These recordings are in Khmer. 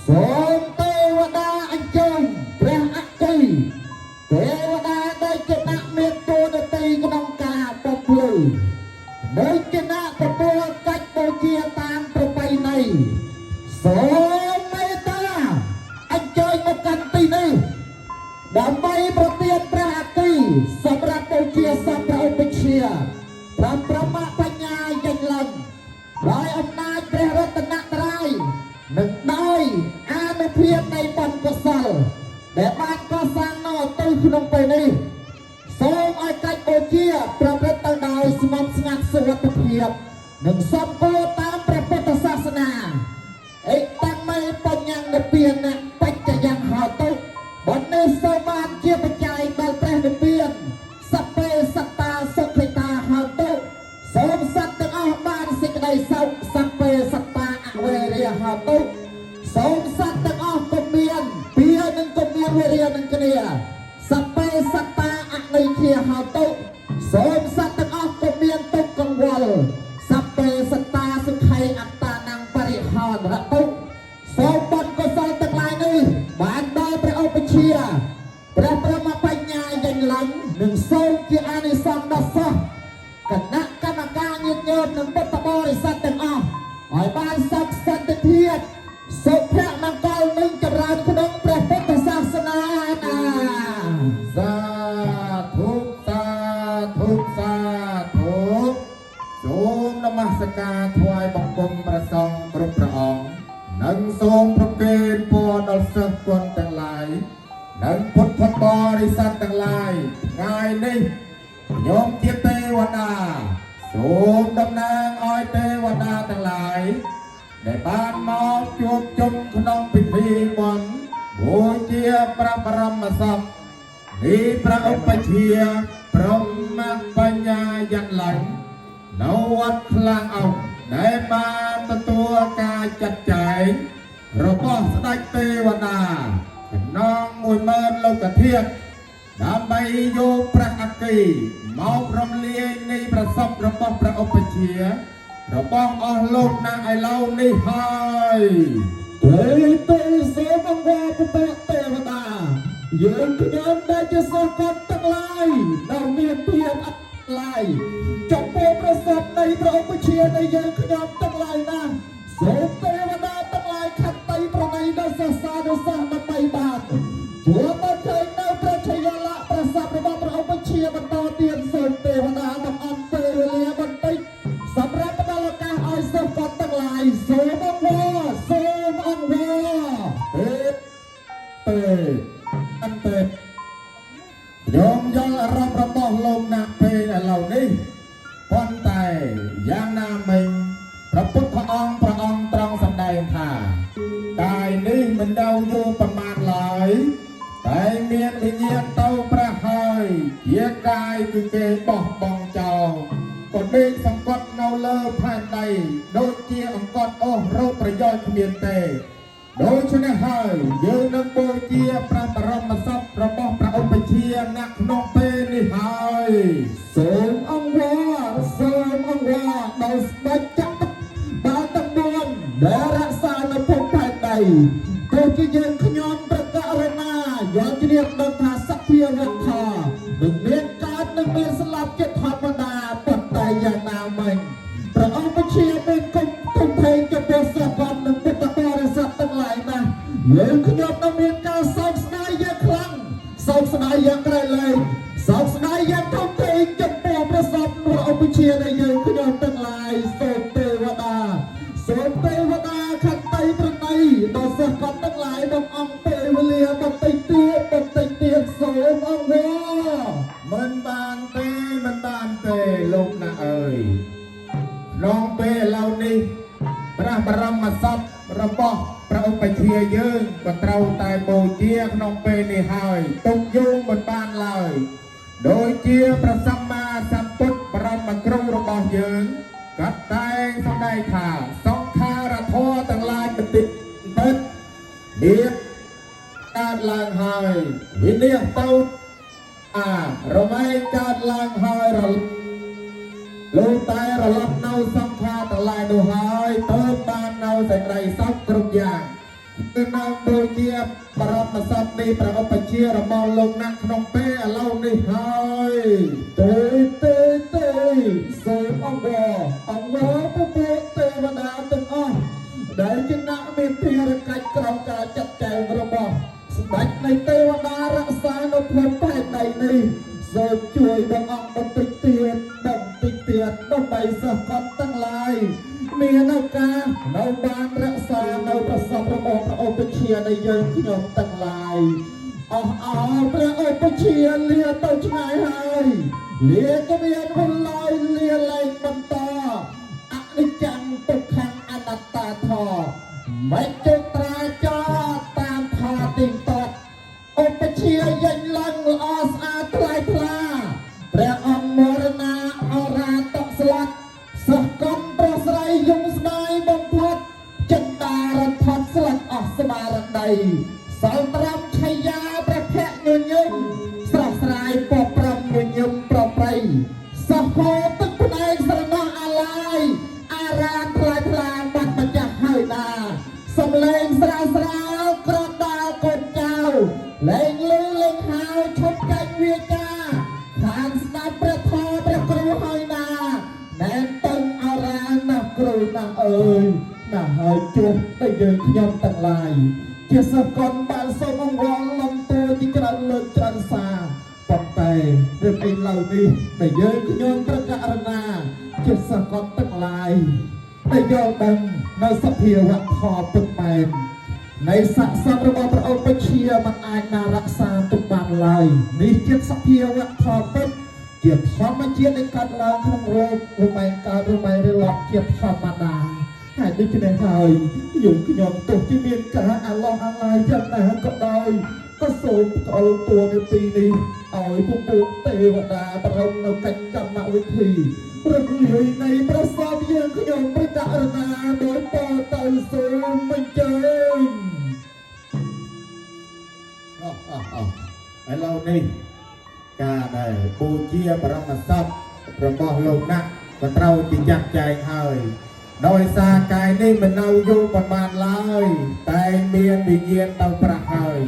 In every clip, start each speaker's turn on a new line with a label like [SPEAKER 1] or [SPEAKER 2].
[SPEAKER 1] សូមទេវតាអញ្ជើញព្រះអគ្គីទេវតាដែលជាអ្នកមានតួនាទីក្នុងការបំភ្លឺនៅជាអ្នកទទួលកាច់បូជាតាមប្រពៃណីសូមមេត្តាអញ្ជើញមកកាន់ទីនេះដើម្បីប្រទានព្រះអគ្គីសម្រាប់បូជាសពព្រះឧបជ្ឈាយ៍ព្រះប្រមបញ្ញាយ៉ាងឡើងដោយអំណាចព្រះរតនត្រ័យនិងដោយអានុភាពនៃបុណ្យកុសលដែលបានកសាងនៅទៅក្នុងពេលនេះសូមឲ្យកាច់បូជាប្រព្រឹត្តទៅដោយស្ងប់ស្ងាត់សុវត្ថិភាពនិងសំគួរតាមព្រះពុទ្ធសាសនា អិតមេបញ្ញនិព្វានបច្ចយ៉ាងហោតុបុណ្យនេះសូមបានជាបច្ច័យដល់ព្រះនិព្វានសព្វេសត្តាសុខិតាហោតុសូមសត្វទាំងអស់បានសេចក្តីសុខសព្វេសត្តាអវេរាហោតុសូមសត្វទាំងអស់កុំមានពៀនិងកុំមានវេរានឹងគ្នាសព្វេសត្តាអនិច្ចាហោតុសូមសត្វទាំងអស់កុំមានទុក្ខកង្វល់សព្វេសត្តាសុខីអត្តានំបរិហោនរតុសូមបុណ្យកុសលទាំងឡាយនេះបានដល់ព្រះឧបជ្ឈាយ៍ព្រះព្រហ្មបញ្ញាយ៉ាងឡើងនិងសូមជាអានិសង្សដល់សិស្សគណៈកម្មការញាតិញោមនិងពុទ្ធបរិស័ទទាំងអស់ឲ្យបានសុខសន្តិភាពសុភមង្គលនិងចម្រើនក្នុងព្រះពុទ្ធសាសនាណា
[SPEAKER 2] សាធុសាធុសាធុសូមនមស្ការថ្វាយបង្គំព្រះសង្ឃគ្រប់ព្រះអង្គនិងសូមប្រគេនពរដល់សិស្សគុណទាំងឡាយនិងពុទ្ធបរិស័ទទាំងឡាយថ្ងៃនេះខ្ញុំជាទេវតាសូមតំណាងឲ្យទេវតាទាំងឡាយដែលបានមកជួបជុំក្នុងពិធីបុណ្យបូជាព្រះបរមសព នេះព្រះឧបជ្ឈាយ៍ព្រហ្មបញ្ញាយ៉ាងឡើងនៅវត្តខ្លាំងអង្គដែលបានទទួលការចាត់ចែងរបស់ស្ដេចទេវតាក្នុង10000លោកធាតុដើម្បីយកព្រះអគ្គីមករំលាយនៃប្រសពរបស់ព្រះឧបជ្ឈាយ៍របស់អស់លោកណាស់ឥឡូវនេះហើយ
[SPEAKER 1] ទេទេសូមអង្វរពុទ្ធទេវតាយើងខ្ញុំដែលជាសិស្សគាត់ទាំងឡាយដែលមានភាពអត់ឡាយចំពោះប្រសពនៃព្រះឧបជ្ឈាយ៍នៃយើងខ្ញុំទាំងឡាយណាស់សូមទេវតាទាំងឡាយខន្តីប្រណីដល់សិស្សានុសិស្សដើម្បីបានជួបមកឃើញនៅព្រះជយលក្ខប្រសពរបស់ព្រះឧបជ្ឈាយ៍បន្តទៀតសូមទេវតាបង្អន់ពេលវេលាបន្តិចសម្រាប់ផ្ដល់ឱកាសឲ្យសិស្សគាត់ទាំងឡាយសូមអង្វរសូមអង្វរ
[SPEAKER 2] ទេទេអន្តេខ្ញុំយល់អារម្មណ៍របស់លោកណាក់ពេកឥឡូវនេះប៉ុន្តែយ៉ាងណាមិញព្រះពុទ្ធអង្គព្រះអង្គត្រង់សម្ដែងថាកាយនេះមិនដៅយូរប្រមាណឡើយតែមានវិញ្ញាណទៅប្រះហើយជាកាយគឺគេបោះបង់ចោលក៏ដេកសង្កត់នៅលើផែនដីដូចជាអង្កត់អស់រោគប្រយោជន៍គ្មានទេ ដូច្នេះហើយយើងនឹងបូជាព្រះបរមសពរបស់ព្រះឧបជ្ឈាយ៍ณក្នុងពេលនេះហើយ
[SPEAKER 1] សូមអង្វរសូមអង្វរដល់ស្ដេចចក្របាលទាំងបួនដែលរក្សានៅភពផែនដីទោះជាយើងខ្ញុំប្រកាសរណាយល់ជ្រាបដឹងថាសភាវៈថានឹងមានកើតនឹងមានស្លាប់ជាធម្មតាប៉ុន្តែយ៉ាងណាមិញព្រះអង្គពជាមានគុំទុំថេងចំពោះសិស្សគាត់និងពុទ្ធបរិស័ទទាំងឡាយណាស់យើងខ្ញុំនឹងមានការសោកស្ដាយយ៉ាងខ្លាំងសោកស្ដាយយ៉ាងក្រៃលែងសោកស្ដាយយ៉ាងធំធេងចំពោះព្រះសពព្រះអង្គពជានៃយើងខ្ញុំទាំងឡាយសូមទេវតាសូមទេវតាខន្តីប្រណីដល់សិស្សគាត់ទាំងឡាយក្នុងអង្គពេលវេលាបន្តិចទៀតបន្តិចទៀតសូមអង្វរ
[SPEAKER 2] មិនបានទេមិនបានទេលោកណាអើយក្នុងពេលឥឡូវនេះព្រះបរមសពរបស់ព្រះឧបជ្ឈាយ៍យើងក៏ត្រូវតែបូជាក្នុងពេលនេះហើយទុកយូរមិនបានឡើយដូចជាព្រះសម្មាសម្ពុទ្ធបរមគ្រូរបស់យើងក៏តែងសម្ដែងថាសង្ខារធម៌ទាំងឡាយមិនតិចពិតមានកើតឡើងហើយវិនិច្ឆ័យទៅអារមែងកើតឡើងហើយរលូតែរលត់នៅសង្ខារទាំងឡាយនោះហើយទៅបាននៅសេចក្តីសុខគ្រប់យ៉ាង គឺនៅបូជាបរមសពនៃព្រះឧបជារបស់លោកណាក់ក្នុងពេលឥឡូវនេះហើយ
[SPEAKER 1] ទេទេទេសូមអង្វរអង្វរពពួកទេវតាទាំងអស់ដែលជាអ្នកមានភារកិច្ចក្រោមការចាត់ចែងរបស់ស្ដេចនៃទេវតារក្សានៅភពផែនដីនេះសូមជួយបងអង្គបន្តិចទៀតបន្តិចទៀតដើម្បីសិស្សកត់ទាំងឡាយមានឱកាសនៅបានរក្សានៅប្រសពរបស់ព្រះឧបជានៃយើងខ្ញុំទាំងឡាយ អស់អោព្រះឧបជាលាទៅឆ្ងាយហើយលាក៏មានវិញឡើយលាលែងបន្តអនិច្ចំទុក្ខំអនត្តាធមិនចេត្រាចរតាមថាទីងតតឧបជាយញឡើងល្អស្អាតថ្លៃថ្លាព្រះអង្គមរណាអរាតស្លាត់សិស្សកំប្រុសស្រីយំស្ដាយបំផុត ចិន្តារដ្ឋត់ស្លាប់អស់ស្មារតីសល់ត្រាំឆាយាព្រះភ័ក្រញញឹមស្រស់ស្រាយពប្រំញញឹមប្រប្រៃសោះហូរទឹកភ្នែកស្រណោះអាឡាយអារាមថ្លៃថ្លាបាត់ម្ចាស់ហើយណាសំលេងស្រាលស្រាលក្រដាលកូនចៅលែងលឺលែងហៅឈប់ចាញ់វាចាខានស្ដាប់ព្រះធម៌ព្រះគ្រូហើយណាណែនតឹងអារាមណាស់គ្រូណាស់អើយ ណាស់ហើយជួបតែយើងខ្ញុំទាំងឡាយជាសិស្សកុនបានសូមអង្វរលំតួជាច្រើនលើកច្រើនសារប៉ុន្តែរឿងអីឡើយនេះដែលយើងខ្ញុំប្រកាសណាជាសិស្សកុនទាំងឡាយដែលយល់ដឹងនៅសភាវៈធម៌ពិតមែននៃស័ក្តិសិទ្ធិរបស់ព្រះឧបជាមិនអាចណារក្សាទុកបានឡើយនេះជាសភាវៈធម៌ពិតជាធម្មជាតិដែលកើតឡើងក្នុងលោករមែងកើតរមែងរលត់ជាធម្មតា ហើយដូច្នេះហើយយើងខ្ញុំទោះជាមានការអាឡោះអាឡាយយ៉ាងណាក៏ដោយក៏សូមផ្អុលតួនាទីនេះឲ្យពពួកទេវតាប្រំនៅកិច្ចកម្មវិធីរំលាយនៃប្រសពយើងខ្ញុំព្រះករុណាដោយពរទៅសូមអញ្ជើញ
[SPEAKER 2] អោះអោះអោះឥឡូវនេះការដែលបូជាបរមសពរបស់លោកណាក់ក៏ត្រូវទីចាត់ចែងហើយដោយសារកាយនេះមិននៅយូរប្រមាណឡើយតែមានវិញ្ញាណទៅប្រះហើយ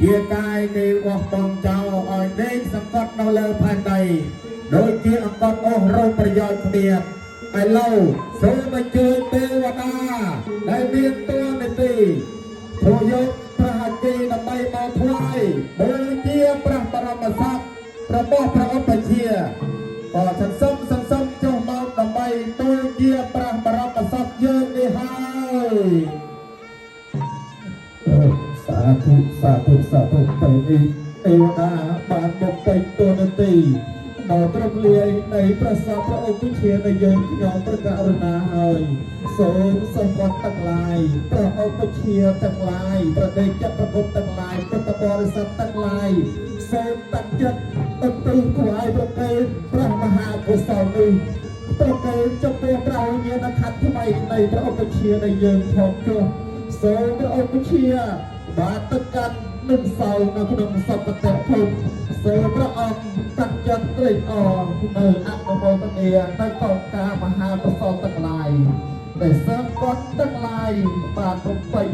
[SPEAKER 2] ជាកាយនេះបោះបង់ចោលឲ្យដេកសង្កត់នៅលើផែនដីដូចជាអង្កត់អស់រោគប្រយោជន៍គ្នាឥឡូវសូមអញ្ជើញទេវតាដែលមានតួនាទី ធ្វើយកព្រះអគីដើម្បីមកថ្វាយបូជាព្រះបរមសពរបស់ព្រះឧបជាក៏សន្សំសន្សំចុះមកដើម្បីទូជាព្រះបរមសពយើងនេះហើយ
[SPEAKER 1] សាធុសាធុសាធុពេលនេះទេវតាបានបំពេញតួនាទីដល់ត្រឹមលាយនៃប្រសពព្រះឧបជានៃយើងខ្ញុំព្រះករុណាហើយសូមសង្កត់ទាំងឡាយព្រះឧបជាទាំងឡាយព្រះតេជព្រះគុណទាំងឡាយពុទ្ធបរិស័ទទាំងឡាយសូមតាំងចិត្តឧទ្ទិសថ្វាយប្រគេនព្រះមហាកុសលនេះប្រគេនចំពោះព្រះវិញ្ញាណក្ខន្ធថ្មីនៃព្រះឧបជានៃយើងផងចុះ សូមព្រះអង្គជាបានទៅកាន់នឹងសោនៅក្នុងសុគតិភពសូមព្រះអង្គតាំងចិត្តត្រេកអរនៅអនុមោទនានៅកងការមហាកុសលទាំងឡាយដែលសិស្សគាត់ទាំងឡាយបានបំពេញ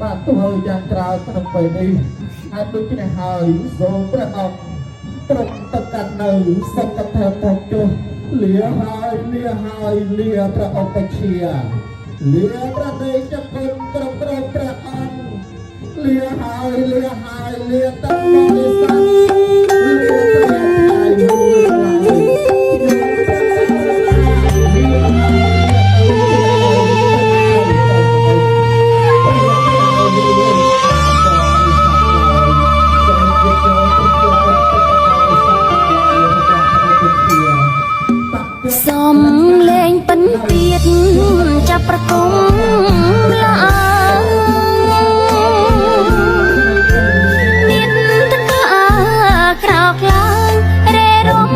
[SPEAKER 1] បានធ្វើយ៉ាងច្រើនក្នុងពេលនេះហើយដូច្នេះហើយសូមព្រះអង្គទ្រង់ទៅកាន់នៅសុគតិភពចុះលាហើយលាហើយលាព្រះអង្គជា លាព្រះតេជគុណគ្រប់គ្រប់ព្រះអង្គលាហើយលាហើយលាតបរិស័ទលាព្រះថៃមួយហើយ
[SPEAKER 3] សំលេងពិនពៀតចាប់ប្រគំឡើងមានតកាក្រោកឡើងរេរំ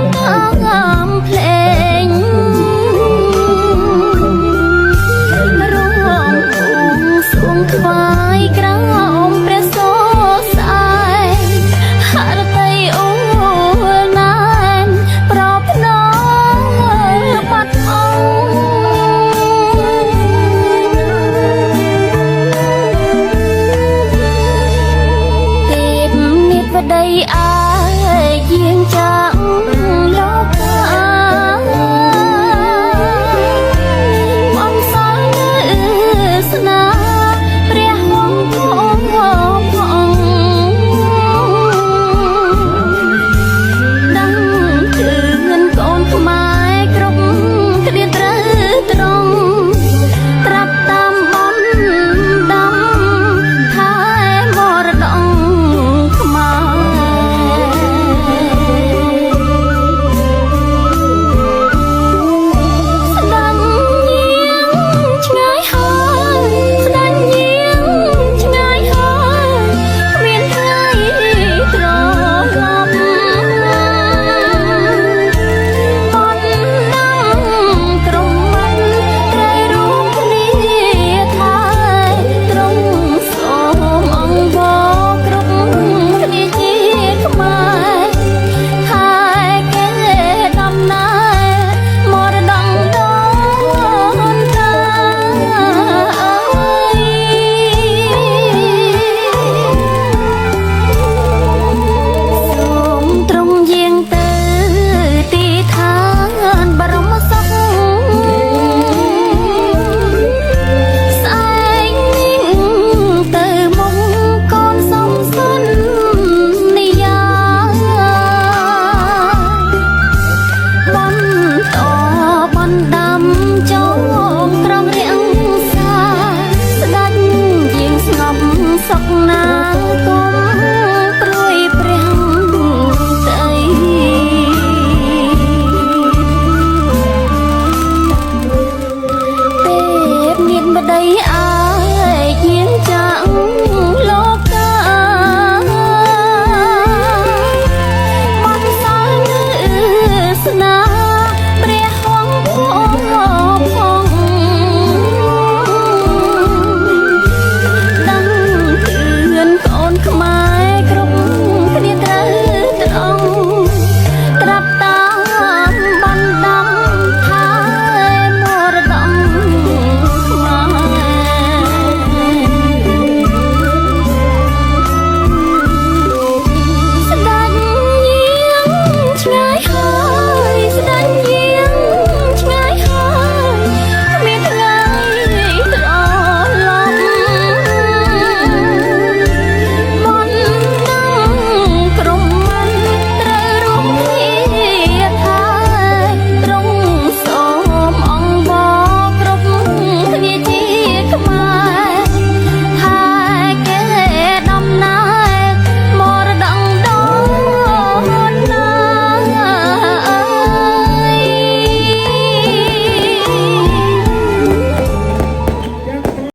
[SPEAKER 3] តាមភ្លេងរងសួងថ្វាយក្រោមព្រះសរស្អែកហរតីអូលណែនប្រភ្នបាត់អង្គ អើយយាងចា